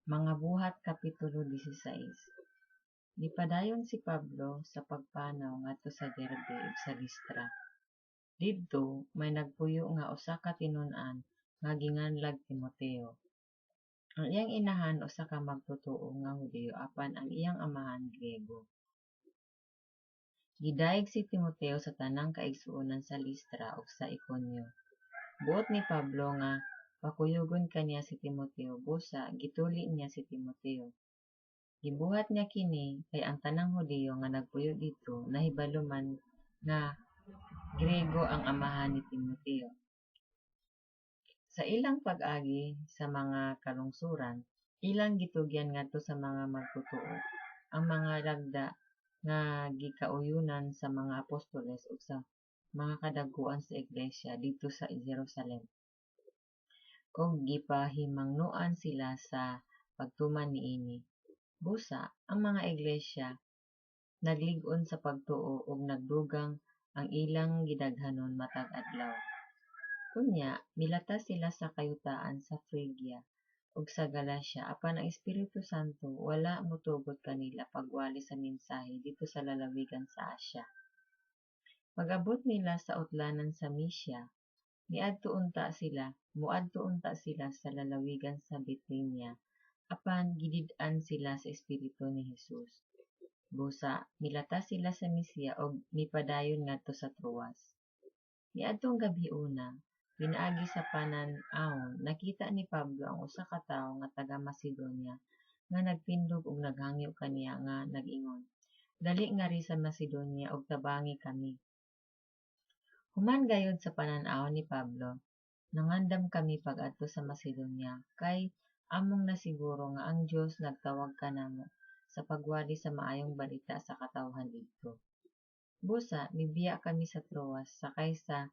Mga Buhat kapitulo 16. Nipadayon si Pablo sa pagpanaw ngadto sa Derbe ug sa Listra. Didto may nagpuyo nga usa ka tinun-an nga ginganlag Timoteo. Ang iyang inahan usa ka magtotoo nga Hudiyo apan ang iyang amahan Griego. Gidayeg si Timoteo sa tanang kaigsuonan sa Listra ug sa Iconio. Buot ni Pablo nga pakuyugon kaniya si Timoteo busa gituli niya si Timoteo. Gibuhat niya kini kay ang tanang Hudiyo nga nagpuyo didto nahibalo man nga Griego ang amahan ni Timoteo. Sa ilang pag-agi sa mga kalungsuran, ilang gitugyan ngadto sa mga magtotoo ang mga lagda nga gikauyonan sa mga apostoles ug sa mga kadagkuan sa iglesia didto sa Jerusalem, ug gipahimangnoan sila sa pagtuman niini. Busa, ang mga iglesia naglig-on sa pagtuo ug nagdugang ang ilang gidaghanon matag adlaw. Unya milatas sila sa kayutaan sa Frigia ug sa Galacia, apan ang Espiritu Santo wala motugot kanila pagwali sa mensahe didto sa lalawigan sa Asia. Pag-abot nila sa utlanan sa Mysia, moadto unta sila sa lalawigan sa Bitinia, apan gidid-an sila sa Espiritu ni Jesus. Busa, milatas sila sa Mysia ug mipadayon ngadto sa Troas. Niadtong gabhiona, pinaagi sa panan-awon nakita ni Pablo ang usa ka tawo nga taga Macedonia nga nagtindog ug naghangyo kaniya nga nag-ingon, "Dali ngari sa Macedonia ug tabangi kami." Human gayod sa panan-awon ni Pablo, nangandam kami pag-adto sa Macedonia kay among nasiguro nga ang Dios nagtawag kanamo sa pagwali sa Maayong Balita sa katawhan didto. Busa mibiya kami sa Troas sakay sa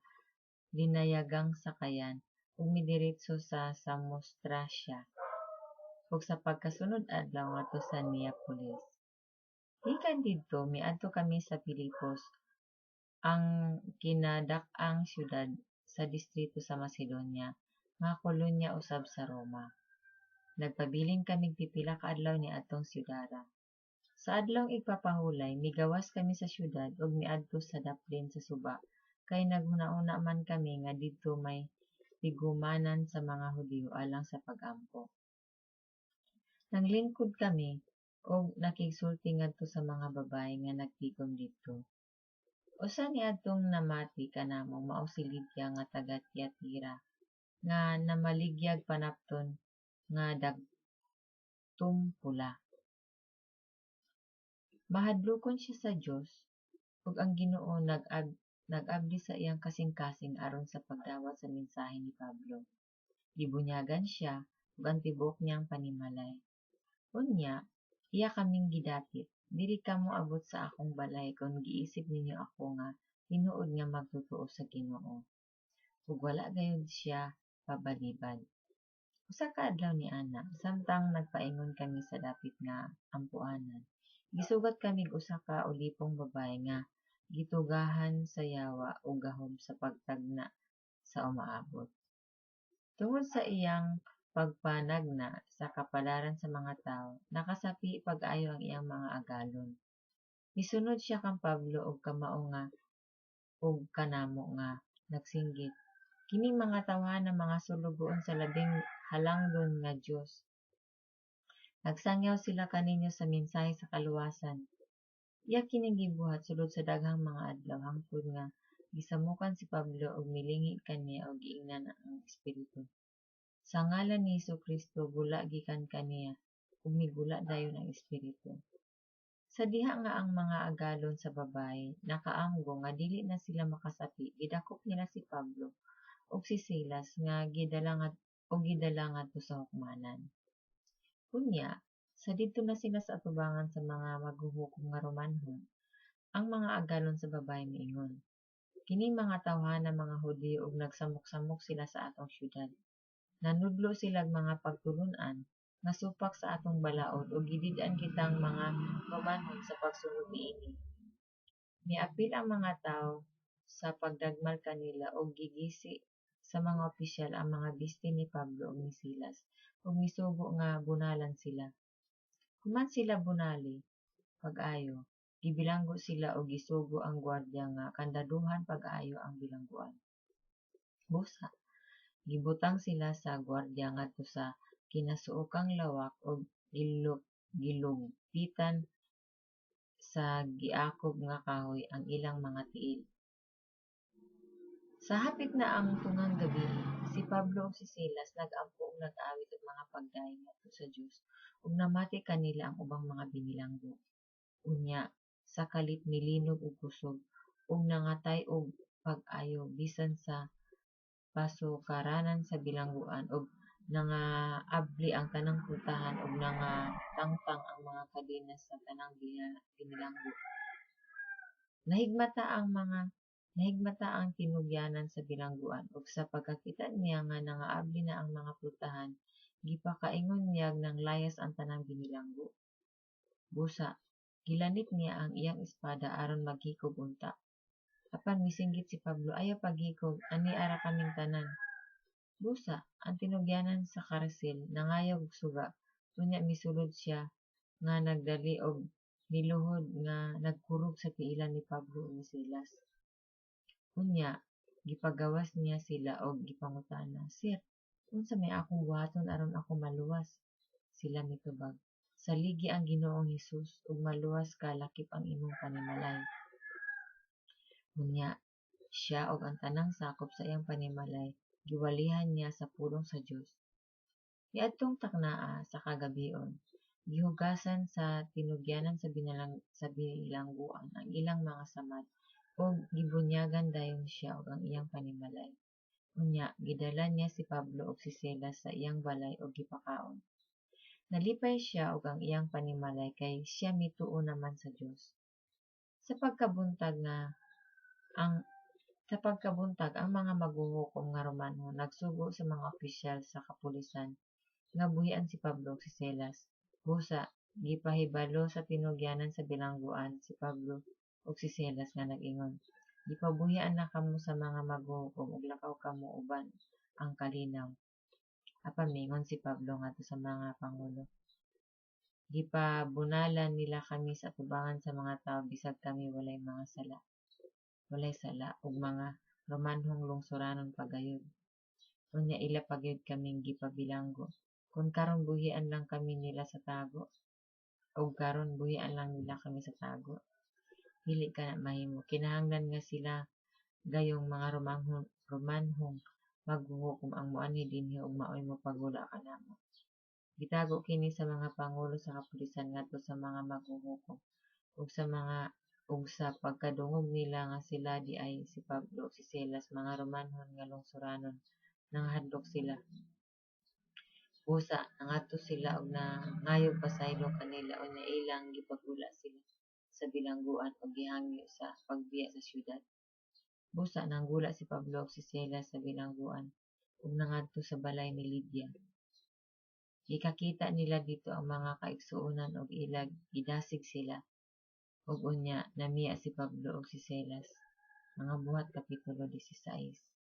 linayagang sakayan ug midiretso sa Samotracia ug sa pagkasunod adlaw ngadto sa Neapolis. Gikan didto miadto kami sa Filipos, ang kinadak-ang syudad sa distrito sa Macedonia nga kolonya usab sa Roma. Nagpabilin kamig pipila ka adlaw niadtong syudara. Sa Adlawng Igpapahulay migawas kami sa syudad ug miadto sa daplin sa suba kay naghunahuna man kami nga didto may tigumanan sa mga Hudiyo alang sa pag-ampo. Naglingkod kami ug nakigsulti ngadto sa mga babaye nga nagtigom didto. Usa niadtong namati kanamo mao si Lydia nga taga Tiatira, nga namaligyag panapton nga dagtom pula. Mahadlokon siya sa Dios, ug ang Ginoo nag-abli sa iyang kasingkasing aron sa pagdawat sa mensahe ni Pablo. Gibunyagan siya ug ang tibuok niyang panimalay. Unya, iya kaming gidapit, "Dili kamo abot sa akong balay kon giisip ninyo ako nga tinuod nga magtotoo sa Ginoo." Ug wala gayud siya pabalibad. Usa ka adlaw niana, samtang nagpaingon kami sa dapit nga ampoanan, gisugat kamig usa ka ulipong babaye nga gitugahan sa yawa og gahom sa pagtagna sa umaabot. Tungod sa iyang pagpanagna sa kapalaran sa mga tawo, nakasapi pag-ayo ang iyang mga agalon. Misunod siya kang Pablo ug kamao nga ug kanamo nga nagsinggit, "Kining mga tawhana mga sulugoon sa Labing Halangdon nga Dios. Nagsangyaw sila kaninyo sa mensahe sa kaluwasan." Iya kining gibuhat sulod sa daghang mga adlaw hangtod nga gisamukan si Pablo ug milingi kaniya ug giingnan ang espiritu, "Sa ngalan ni Hesus-Kristo, gula gikan kaniya," ug migula dayon ang espiritu. Sa diha nga ang mga agalon sa babaye nakaamgo nga dili na sila makasapi, gidakop nila si Pablo ug si Silas nga gidala ug gidala ngadto sa hukmanan. Unya, sa didto na sila sa atubangan sa mga maghuhukom nga Romanhon, ang mga agalon sa babaye miingon, "Kining mga tawhana mga Hudiyo ug nagsamok-samok sila sa atong syudad. Nanudlo silag mga pagtulon-an nga supak sa atong balaod ug gidid-an kitang mga Romanhon sa pagsunod niini." Miapil ang mga tawo sa pagdagmal kanila ug gigisi sa mga opisyal ang mga bisti ni Pablo ug ni Silas ug misugo nga bunalan sila. Human sila bunali pag-ayo, gibilanggo sila ug gisugo ang gwardiya nga kandaduhan pag-ayo ang bilangguan. Busa, gibutang sila sa gwardiya ngadto sa kinasuokang lawak ug gilugpitan sa giakop nga kahoy ang ilang mga tiil. Sa hapit na ang tungang gabii, si Pablo ug si Silas nag-ampo ug nag-awit og mga pagdayaw ngadto sa Dios, ug namati kanila ang ubang mga binilanggo. Unya, sa kalit milinog og kusog, ug nangatay-og pag-ayo bisan sa pasukaranan sa bilangguan, ug nangaabli ang tanang pultahan ug nangatangtang ang mga kadenas sa tanang binilanggo. Nahigmata ang tinugyanan sa bilangguan, ug sa pagkakita niya nga nangaabli na ang mga pultahan, gipakaingon niyag nanglayas ang tanang binilanggo. Busa, gilanit niya ang iyang espada aron maghikog unta. Apan misinggit si Pablo, "Ayaw paghikog, ania ra kaming tanan." Busa, ang tinugyanan sa karsel nangayog og suga, unya misulod siya nga nagdali ug miluhod nga nagkurog sa tiilan ni Pablo ug ni Silas. Unya gipagawas niya sila ug gipangutana, "Sir, unsa may akong buhaton aron ako maluwas?" Sila mitubag, "Saligi ang Ginoong Hesus ug maluwas ka lakip ang imong panimalay." Unya siya ug ang tanang sakop sa iyang panimalay giwalihan niya sa pulong sa Dios. Niadtong taknaa sa kagabhion, gihugasan sa tinugyanan sa bilangguan ang ilang mga samad ug gibunyagan dayon siya ug ang iyang panimalay. Unya gidala niya si Pablo ug si Silas sa iyang balay ug gipakaon. Nalipay siya ug ang iyang panimalay kay siya mituo naman sa Dios. Sa pagkabuntag ang mga maghuhukom nga Romanhon nagsugo sa mga opisyal sa kapulisan nga buhian si Pablo ug si Silas. Busa, gipahibalo sa tinugyanan sa bilangguan si Pablo ug si Silas nga nag-ingon, "Gipabuhian na kamo sa mga maghuhukom ug lakaw kamo uban ang kalinaw." Apan miingon si Pablo ngadto sa mga pangulo, "Gipabunalan nila kami sa atubangan sa mga tawo bisag kami walay sala ug mga Romanhong lungsoranon pa gayud. Unya ila pa gayud kaming gipabilanggo. Kon karon buhian lang kami nila sa tago? Og karon buhian lang nila kami sa tago? Dili kana mahimo! Kinahanglan nga sila gayong mga Romanhong maghuhukom ang moanhi dinhi ug maoy mopagula kanamo." Gitago kini sa mga pangulo sa kapulisan ngadto sa mga maghuhukom, ug sa pagkadungog nila nga sila diay si Pablo ug si Silas mga Romanhon nga lungsoranon, nangahadlok sila. Busa, nangadto sila ug nangayog pasaylo kanila unya ilang gipagula sila sa bilangguan ug gihangyo sa pagbiya sa syudad. Busa, nanggula si Pablo ug si Silas sa bilangguan ug nangadto sa balay ni Lydia. Gikakita nila didto ang mga kaigsuonan ug ila gidasig sila, ug unya namiya si Pablo ug si Silas. Mga Buhat kapitulo 16.